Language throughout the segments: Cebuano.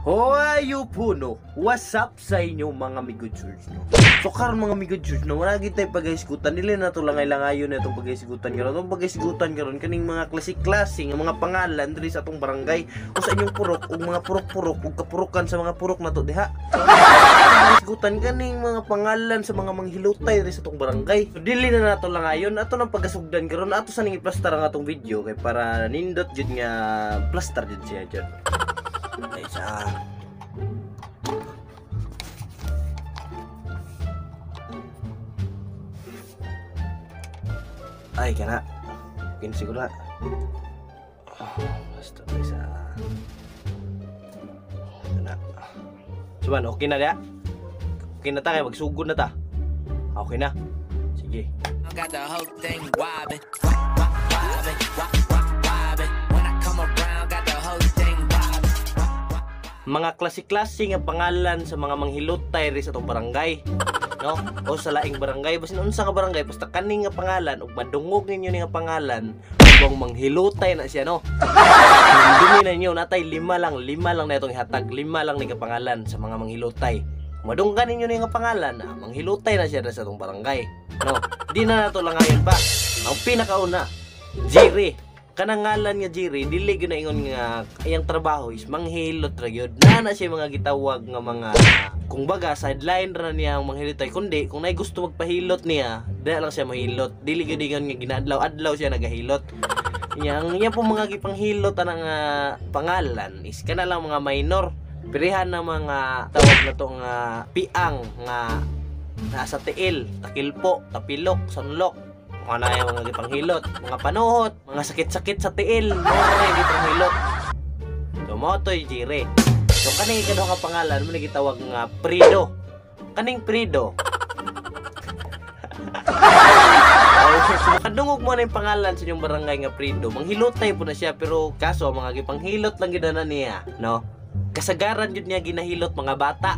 Hoy, puno! What's up sa inyo, mga amigo George, no? So karon, mga amigo George, no, wala gid tay pagahisgutan. Dili na to langay-langayon na itong pagahisgutan karon. Itong pagahisgutan karon kaning mga klase-klase nga mga pangalan diri sa atong barangay o sa inyong purok ug mga purok-purok ug kapurukan sa mga purok nato diha. Pagahisgutan kaning mga pangalan sa mga manghilutay diri sa atong barangay. So dili na nato langayon ato nang pagasugdan karon, ato sa ning iplastar ang atong video kay para nindot jud nga plastar jud siya jud. Ay, sa ay kana mungkin siguro na. Oh, basta may sa kana. So man, okay na dia. Okay na ta kay magsugod na ta. Okay na. Sige. Got the whole thing wobbin', wop, wop, wobbin', wop, wop, wobbin'. When I come around, got the whole thing wobbin'. Mga klase-klase nga pangalan sa mga manghilutay ri sa atong barangay, no? O sa laing barangay, basin unsa ka barangay, basta kani nga pangalan ug madungog ninyo ni nga pangalan, ubang manghilutay na siya, no? Dumi na ninyo, natay lima lang na itong ihatag, lima lang ni ka pangalan sa mga manghilutay. Madunggan ninyo ni nga pangalan, manghilutay na siya sa atong barangay, no? Di na nato langayon pa. Ang pinakauna, Jerry. Kanang ngalan nga Jerry, dili gyud na ingon nga iyang trabaho is manghilot ra gyud. Naa na siya mga gitawag nga mga kung baga sideline ra niya ang manghilotay, kundi kung nay gusto magpahilot niya, dili lang siya mahilot. Dili gyud ingon nga ginaadlaw-adlaw siya nagahilot. Yang iya po mga gipanghilot anang pangalan is kana lang mga minor. Pirihan na mga tawag na to nga piang nga nasa tiil, takilpo, tapilok, sunlok. Mga na yung mga gipanghilot, mga panuhot, mga sakit-sakit sa tiil, mga na yung gipanghilot. So, mo to'y Jerry. So, kaning ikaduha nga pangalan, mo na gitawag nga Prido. Kaning Prido. Makadungog mo na yung pangalan sa inyong barangay nga Prido. Manghilotay po na siya, pero kaso, mga gipanghilot lang gid na niya, no? Kasagaran yun niya ginahilot mga bata.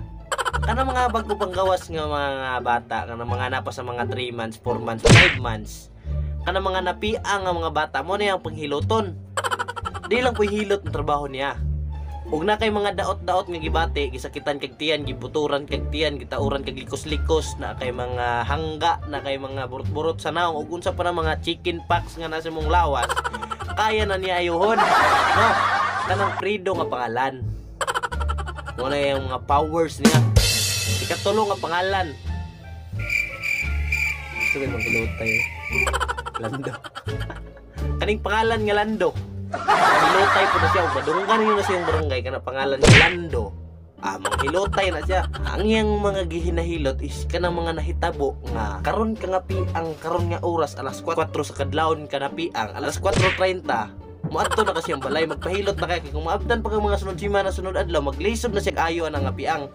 Kana mga bago panggawas nga mga bata, kana mga napa sa mga 3 months, 4 months, 5 months. Kana mga napiang nga mga bata mo na yung panghiloton. Di lang po hilot ang trabaho niya. Ug na kay mga daot-daot nga gibati, gisakitan kag tiyan, gibuturan kag tiyan, gitauran kag likos-likos, na kay mga hangga, na kay mga burot-burot sa naong, ug unsa pa na mga chicken pox nga nasa mong lawas, kaya na niya ayuhon. No, kanang Prido nga pangalan. Mo na yung mga powers niya. Ikatulo nga pangalan. Gusto ko yung maghilotay. Lando. Kaning pangalan nga Lando. Manghilotay po na siya. Madunggan ninyo na siya yung barangay. Kana pangalan nga Lando. Manghilotay na siya. Ang iyang mga gihinahilot is kanang mga nahitabo nga karon ka nga piang, karon nga oras, alas 4 sa kadlawon ka na piang, alas 4:30. Muadto na kasi ang balay, magpahilot na kay kung maabdan pa kang mga sunod simana, sunod adlaw, maglisod na siya ayo ang nga piang.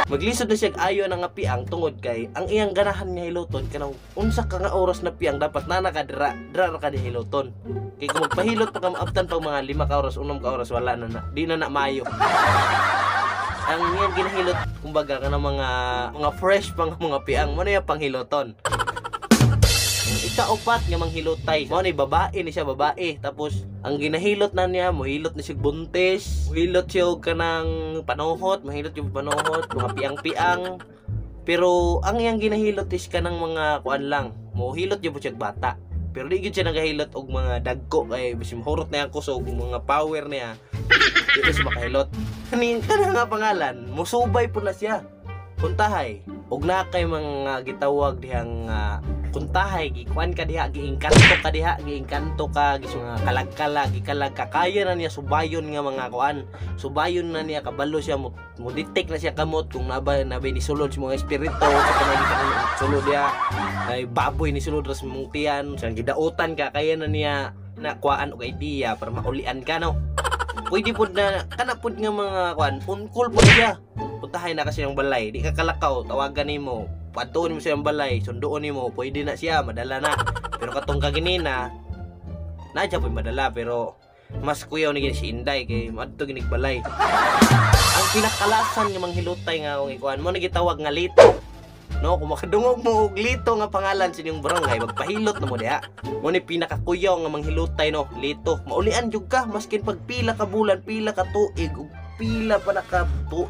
Maglisod na siya ayo ang nga piang tungod kay ang iyang ganahan nga hiloton kanang unsa ka nga oras na piang dapat na nakadira, dira ra ka di hiloton. Kay kung magpahilot pa ka maabdan pag mga 5 ka oras, 6 ka oras, wala na na, di na na maayo. Ang iyang ginahilot kumbaga kanang mga fresh pang mga piang mo na yung panghiloton. Ikaupat nga manghilotay. Mao ni babae ni siya, babae. Tapos ang ginahilot na niya, mohilot ni siya buntis, mohilot siya og kanang panuhot, mohilot yung panuhot, mga piang-piang. Pero ang iyang ginahilot is kanang mga kuan lang. Mohilot gyud po siya bata. Pero di gyud siya nagahilot og mga dagko kay bisin mahurot na yang kusog, mga power niya. Di siya makahilot. Kaning kanang nga pangalan, mosubay po na siya. Kuntahay og na kay mga gitawag dihang kuntahay, gikuan ka diha, giingkanto ka diha, giingkanto ka, gisu nga kalagkala, gikalag ka, kaya na niya subayon nga mga kuan, subayon na niya, kabalo siya, mo detect na siya kamot kung nabay ni sulod sa mga espiritu, sa kanang sulod diha, ay baboy ni sulod ra sa mong tiyan, sa gidautan ka, kaya na niya na kuan og idea para maulian ka, no? Pwede pod na, kana pod nga mga kuan, phone call pod siya. Puntahay na kasi yung balay, di ka kalakaw, tawagan nimo, patuon mo siyang balay, sunduon nimo, pwede na siya, madala na. Pero katong kaginina, na siya po'y madala, pero mas kuyaw ni si Inday, kay madto ginig balay. Ang pinakalasan nga manghilutay nga akong ikuan, mo nagitawag nga Lito. No, kung makadungog mo og Lito nga pangalan sa inyong barangay, magpahilot na mo diha. Mo ni pinakakuyaw nga manghilutay, no, Lito. Maulian jud ka maskin pag pila ka bulan, pila ka tuig, ug pila pa na ka tu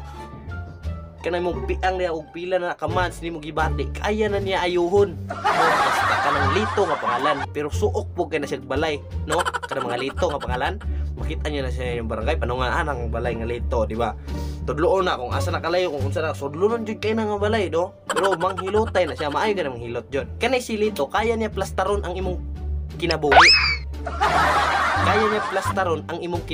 kanay mong piang niya og pila na ka months nimo gibati, kaya na niya ayuhon, no? Basta kanang Lito nga pangalan, pero suok po kay na siya balay, no? Kanang mga Lito nga pangalan, makita niya na siya yung barangay panungan ang balay nga Lito, di ba? Tudloon na kung asa na kalayo, kung unsa na sudlonon jud kay na nga balay, no? Pero manghilotay na siya, maayo ka na manghilot jud. Kanay si Lito, kaya niya plastaron ang imong kinabuhi, kaya niya plastaron ang imong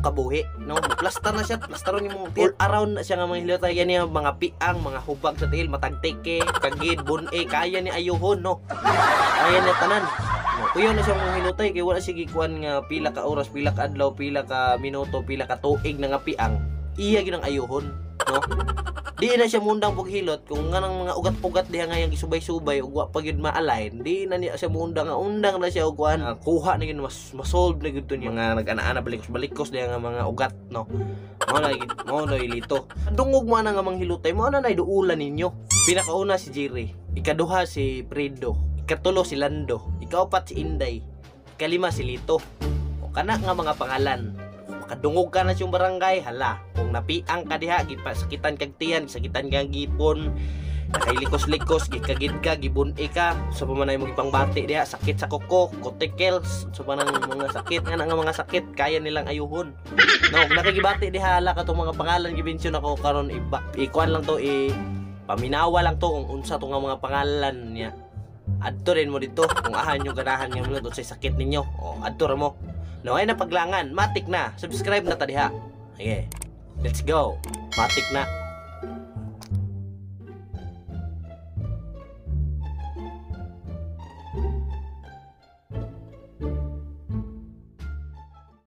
kabuhi, no? Plastar na siya, plastaron imong all around na siya nga manghilotay. Yan niya mga piang, mga hubag sa tiil, matagtike, kagid, bun-e, kaya niya ayuhon, no? Kaya niya tanan, no? Kuya na siya manghilotay kay wala siya gikuan nga pila ka oras, pila ka adlaw, pila ka minuto, pila ka tuig na nga piang, iya gyud ang ayuhon, no? Di na siya mundang paghilot kung nga nang mga ugat-ugat diha nga yang gisubay-subay ug wa pa gyud ma-align. Di na niya siya muundang nga undang na siya og kuan, kuha na gyud, mas ma-solve na gyud to niya mga nag-ana-ana, balikos-balikos diha nga mga ugat, no? Mao na gyud, mao na Lito. Dungog mo na nga manghilutay, mao na nay duulan ninyo. Pinakauna si Jerry, ikaduha si Fredo, ikatulo si Lando, ikaapat si Inday, ikalima si Lito. O kana nga mga pangalan, makadungog ka na siyang barangay, hala, kung napiang ka diha, gipasakitan kag tiyan, sakitan kag gipon, nakailikos-likos, gikagid ka, gibun-e ka, sa pamanay mo gipangbati diha, sakit sa kuko, kutikels, sa panang mga sakit, nga nga mga sakit, kaya nilang ayuhon. No, kung nakigibati diha, hala ka tong mga pangalan gibensyon ako karon, iba, ikuan lang to, i paminawa lang to kung unsa to nga mga pangalan niya. Adto rin mo dito kung ahan yung ganahan nga mo unsay sakit ninyo. O adto ra mo. No, ay napaglangan, matik na. Subscribe na ta diha. Sige. Let's go. Matik na.